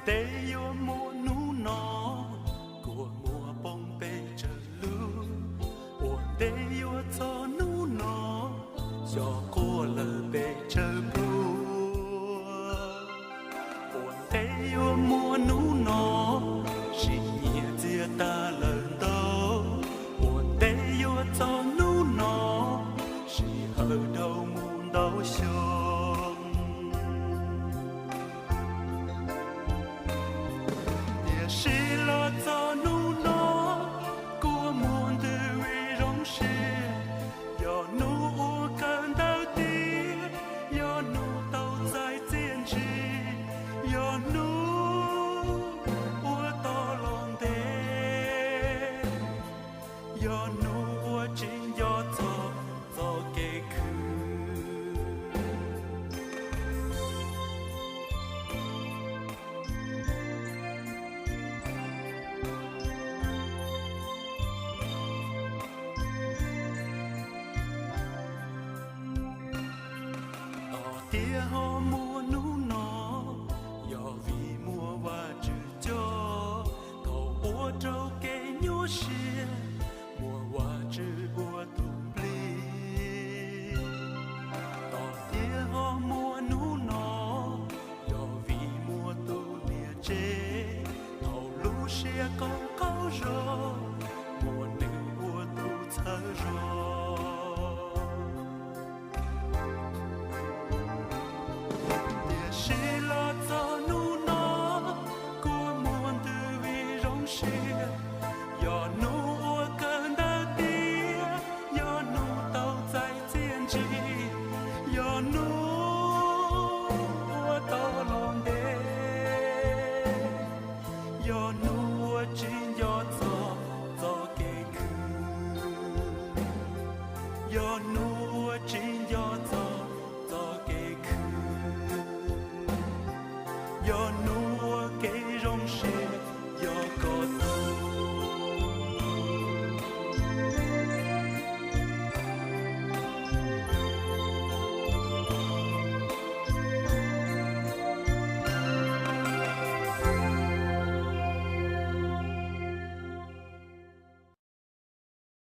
Ntev yuav muaj hnub no, kua muag poob pes tsawg lub. Ua ntev yuav txog hnub no, xyov quaj lawm pes tsawg plua. Ua ntev yuav muaj hnub no, sim nyiam txias tas lawm ntau. Ua ntev yuav txog hnub no, sij hawm dhau mus ntau xyoo. Tiam sis los txog hnub no, kua muag ntws vim zoo siab. Yog hnub uas kawm ntawv tiav, yog hnub tau txais txiaj ntsig, yog hnub uas tau los ntev, yog hnub uas tsis nco txog txoj kev khwv. Tom tiav ho muaj hnub no, yog vim muaj Vajtswv coj. Thaum ua rau kev nyuaj siab, muaj Vajtswv ua tus nplij. Tom tiav ho muaj hnub no, yog vim muaj tus niam tsev. Thaum lub siab qaug qaug zog,